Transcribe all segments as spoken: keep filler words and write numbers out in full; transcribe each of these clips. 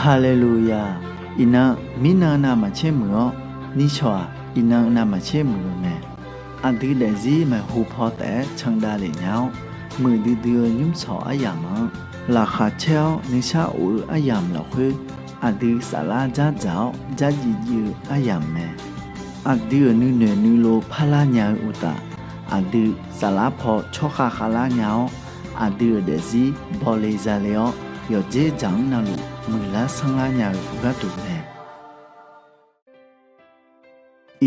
Haleluya! Iqnan, mirnan navmaqtser muiq-awr, nishawq-aq, iqnan navmaqtser muiq-eu mae. Aqdui daefzir maeqhu paw taef-aer candav lef nya-awr, muiqdui dui-eu nymrshawq aryamq-anr laqkhaq caer-awr nuisar of-eu aryamq lafkhoer, aqdui saflar dzardzaq-awr dzardziv dziv-eu aryamq mae. Aqdui-euq nuinoeq nuilov parlar nya-eu uqtaf, aqdui saflar paw tsawrkhav khavlar nya-awr, aqdui-euq daefzir bawle zale-awr, yawqdzer dzaq-anr navluf muiqlar sanrlar nya-eu gharduq mae.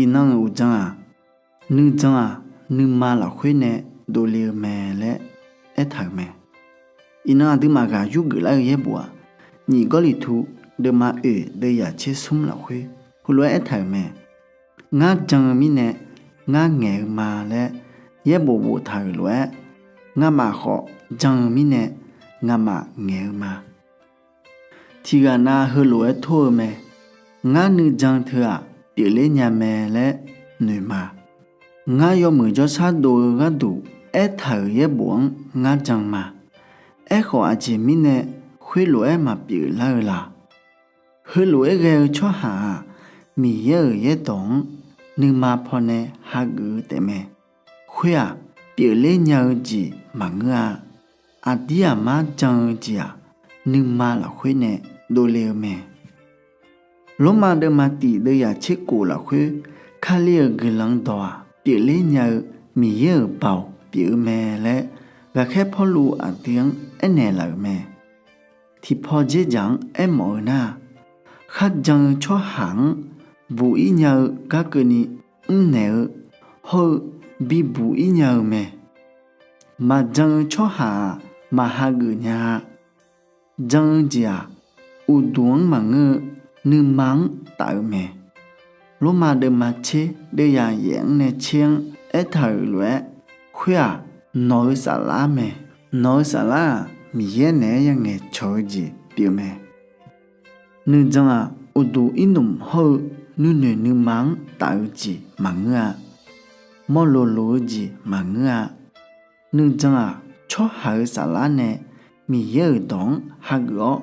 Iqnan-euq uqdzan-aq, nuijan-aq, nuima lafkhoer nae dovle-eu mae laer aertaq-euq mae. Iqnan aqduimaf ghaq yurgeuf lar-eu yaerbof-aq, nyiq Gawrliqtu deuvma oeq deuvyaq tser smr lafkhoer heulof-aer aertaq-euq mae. Ngar jan-eu mirnae ngar ngaeq-eu ma laer yaerbof boftaq-euq lof-aer, ngamaf khawf jan-eu mirnae ngamaf ngaeq-eu ma. Tiqghaq nav heulof-aer tor-eu mae. Ngar nuijan teu-aq pyeufler nya mae laer noeq ma. Ngar yawmuiq jawrshar dov-eu gharduq aertaq-euq yaerbof-anr ngar jan ma. Aerkhawf aqjeq mirnae khoerlof-aer maqpyeuf lar-eu la? Heulof-aer ghae-eu tsawrhaq-aq, Miqyaer-euq yaerdawq-anr nuima pawnae hageuf-eu taefmae. Khoer-aq, pyeufler nya-eu jeq maqngeur-a. Aqdir aqmar jan-eu jeq-aq, nuima lafkhoer nae dovle-eu mae. Lormav deuvma tiq deuvyaq tser kof lafkhoer, Kali-euq guiqlanq dawq-aq, pyeufler nya-eu Miqyaer-euq baoq pyeuf-eu mae laer ghaqkhaer Pawrluv aqdui-anr aernaeq laf-euq mae. Tiqpaw dzerdzaq-anr aermawf-eu nar-aq, kharjan-eu tsawrhaq-anr buq-ir nya-eu garkeuvni mrnaeq-eu hawr-eu bibuq-ir nya-eu mae. Maqjan-eu tsawrhaq-aq, maq hageuf nya-a. Jan-eu jeq-aq, uqduq-anr maqngeur-eu, nuima-anr taf-eu mae. Lormav deuvma tser deuvyaq yaef-anr nae tser-anr aertaq-euq lof-aer, khoer-aq, nawq-eu saflar mae. Nawq-eu saflar-aq, Miqyaer naeq-aer yangaeq cawq-eu jeq pyeuf mae. Nuijan-aq, uqduq irnmq hawr-eu nuinoeq nuima-anr taf-eu jeq maqngeur-a. Mawloq loq-eu jeq maqngeur-a. Nuijan-aq, tsawrhaq-euq saflar nae Miqyaer-euq dawq-anr hageuf-awr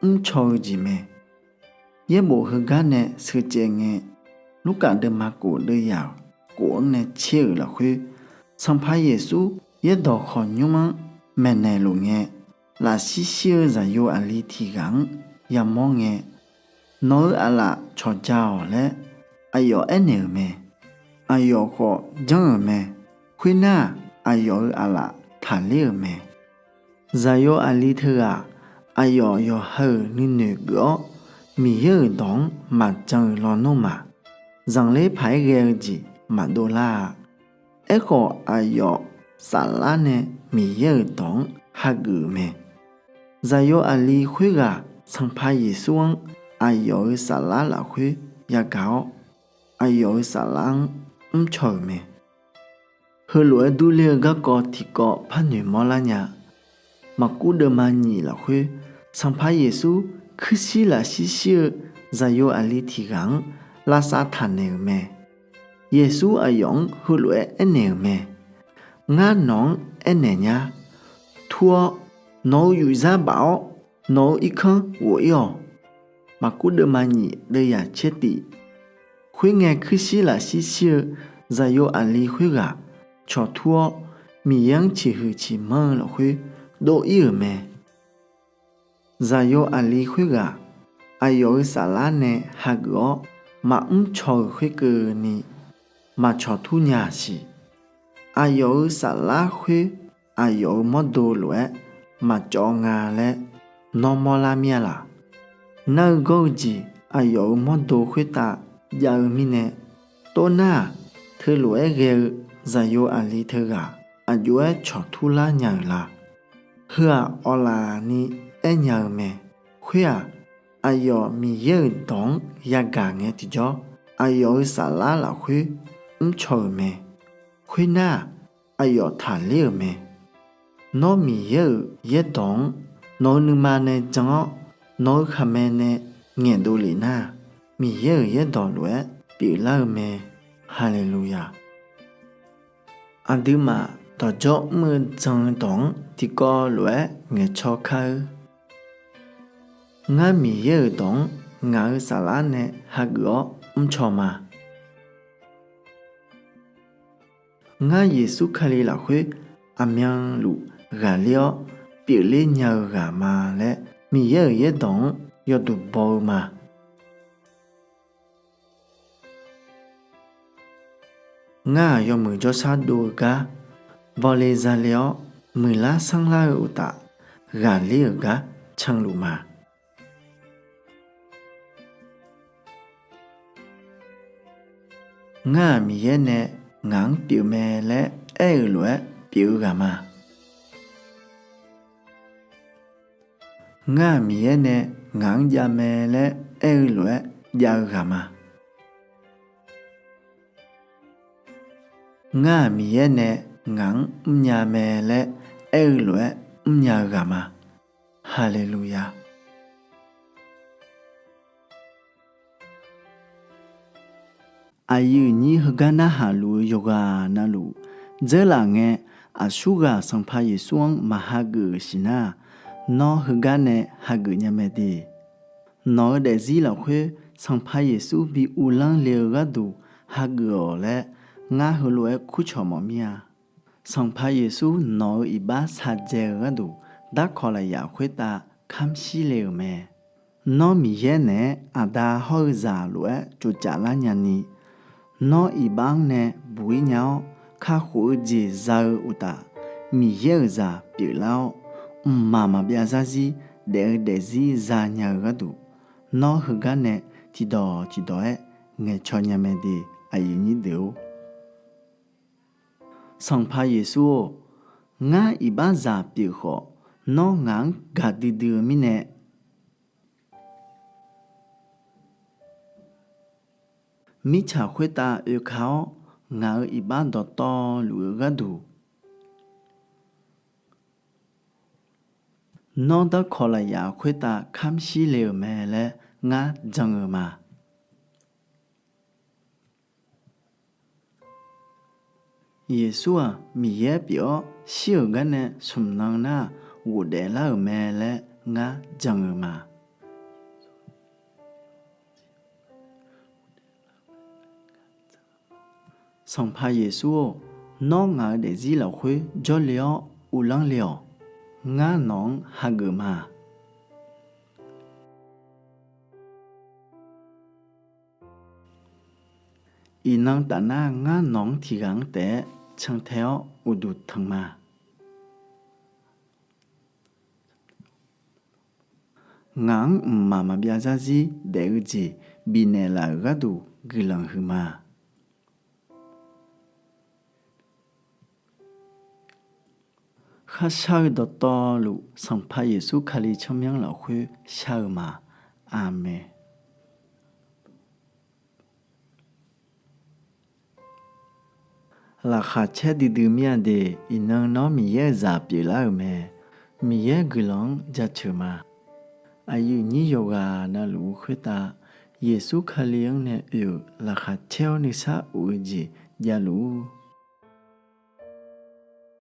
mrcaw-eu jeq mae. Yaerbof heugar nae sheucaev ngae, Lurkaf deuvma kof deuvyaq kof-anr nae tser-euq lafkhoer, Sanqpaq Yeqsur yaerdawq khawqnymr-anr maeqnaeq luf ngae, lafshir shir-eu zaqyo aqli tiq ghaq-anr yamawr ngae, Nawq-eu aqlaf cawqja-awq laer aqyawf aernaeq-euq mae. Aqyawf khawf janr-euq mae. Khoernar-aq, aqyawf-euq aqlaf taqler-euq mae. Zaqyo aqli teughaq aqyawf yawqha-euq nuinoeq geuf-awr, Miqyaer-euq dawq-anr maqjan-euq lawnmr maq, zanqler paq-aer ghae-eu jeq maqdov lar-a. Aerkhawf, aqyawf saflar nae Miqyaer-euq dawq-anr hageuf-euq mae. Zaqyo aqli khoerghaq Sanqpaq Yeqsur-anr aqyawf-euq saflar lafkhoer yagaq-awr, aqyawf-euq saflar-anr mrcaw-euq mae. Heulof-aer durler-eu garkawv tiqkawv par noeqmawr lar nya. Maqkuv deuvma nyiq lafkhoer, Sanqpaq Yeqsur kuirshir lafshir shir-eu zaqyo aqli tiq ghaq-anr lavsav taqnaeq-euq mae. Yeqsur aqyawf-anr heulof-aer aernaeq-euq mae. Ngar nawq-anr aernaeq nyar. Tur-awr, nawq-euq yufzar baf-awr, nawq-euq irkanr ghof-ir-awq. Maqkuv deuvma nyiq deuvyaq tser tif. Khoerngae, kuirshir lafshir shir-eu zaqyo aqli khoerghaq cawq tur-awr, Miqyaer-anr ciqhuiq ciqmanr-eu lafkhoer dov-ir-euq mae. Zaqyo aqli khoerghaq aqyawf-euq saflar nae hageuf-awr maqmr caw-euq khoerkeuvni, maqcawq tur nya-a siq. Aqyawf-euq saflar khoer aqyawf-euq mawrdo lof-aer maqcawv nga laer nawr mawrlar mir-a laq? Nar-eu gawr-eu jeq aqyawf-euq mawrdo khoertav jav-eu mirnae, tornar-aq, teulof-aer ghae-eu zaqyo aqli teughaq aqjox-aer cawq turlar nya-euq la? Heu-aq, awqlaf ni aernya-eu mae. Khoer-aq, aqyawf Miqyaer-euq dawq-anr yagaq ngae tiqjawr, aqyawf-euq saflar lafkhoer mrcaw-euq mae. Khoernar-aq, aqyawf taqler-euq mae. Nawr Miqyaer-euq yaerdawq-anr nawq-eu nuima nae jan-awr, nawq-eu khaqmae nae ngaeqdov lef nar-aq, Miqyaer-euq yaerdawq lof-aer pyeuflar-eu mae. Haleluya! Aqduimaf dawqdzawr mr-eu jan-eu dawq-anr tiqkawv lof-aer ngaeqcaw kar-eur. Ngar Miqyaer-euq dawq-anr ngaq-euq saflar nae hageuf-awr mrcaw ma. Ngar Yeqsur Kali lafkhoer aqmyanluf ghaqler-awr pyeufler nya-eu ghaq ma laer Miqyaer-euq yaerdawq-anr yawduq baw-eu ma. Ngar-aq yawmuiq jawrshar dov-eu gar bawle zale-awr muiqlar sanrlar-eu uqtaf ghaqler-euq gar canluf ma. Ngar-aq Miqyaer nae ngaq-anr pyeufmae laer aer-eu lof-aer pyeuf-eu ghaq ma. Ngar-aq Miqyaer nae ngaq-anr javmae laer aer-eu lof-aer jav-eu ghaq ma. Ngar-aq Miqyaer nae ngaq-anr mrnya mae laer aer-eu lof-aer mrnya-eu ghaq ma. Haleluya! Aqyuif nyir heugar narhaq luf-eu yawqghaq navluf dzeurlaf ngae, aqsurghaq Sanqpaq Yeqsur-anr maqhageuf-euq siqnar-aq, nawr heugar nae hageuf nya mae de. Nawq-eu daefzir lafkhoer Sanqpaq Yeqsur bi uvlanr le-eu gharduq hageuf-awq laer ngar heulof-aer kurcawq mawf mir-a. Sanqpaq Yeqsur nawq-eu iqbax shaqdzae-eu gharduq darkawq lafyaq khoertav kamr shir le-euq mae. Nawr Miqyaer naeq-aer aqda hawr-eu zaq lof-aer tsovcaf lar nyani, nawr iqbax-anr nae buq-ir nya-awr kakhof-eu jeq za-eu uqtaf, Miqyaer-euq zaq pyeuflar-awr, mqmaq maqbyav zarzir daef-eu daefzir zanya-eu gharduq, nawr heugar nae tiqdawq tiqdawq-aer ngaeqcaw nya mae de. Aqyuif nyir deuq-or, Sanqpaq Yeqsur-or, ngar iqbaxzaq pyeuf khawf, nawr ngaq-anr gaqdui dui-eu mirnae, mirtsaq khoertav oeka-awr ngaq-euq iqbax dawqtawvluf-eu gharduq, nawr darkawq lafyaq khoertav kamr shir le-euq mae laer ngar jan-eu ma. Yeqsur-aq Miqyaer pyeuf-awr shir-euq garnae smq nan nar-aq ghofdaef lar-euq mae laer ngar jan-eu ma. Sanqpaq Yeqsur-or, nawr ngaq-eu daefzir lafkhoer jawrle-awr uvlanr le-awq. Ngar nawq-anr hageuf ma. Iqnan tafnar ngar nawq-anr tiqghaq-anr taef-aer cantae-awr uqduq tanq ma. Ngaq-anr mqmaq maqbyav zarzir daef-eu jeq bifnaeq laf-euq gharduq guiqlanq huiqma. Kharshar-eu dawqtawvluf Sanqpaq Yeqsur Kali tsawrmyanr lafkhoer shar-eu ma. Aqmeq. Laqkhaq caer duidui mir-a de. Iqnan nawr Miqyaer-euq zaq pyeuflar-euq mae. Miqyaer guiqlanq-anr jaceuq ma. Aqyuif nyir yawqghaq navluf-eu khoertav Yeqsur Kali-anr nae oe-euq laqkhaq caer-awr nuisar of-eu jeq javluf-ur.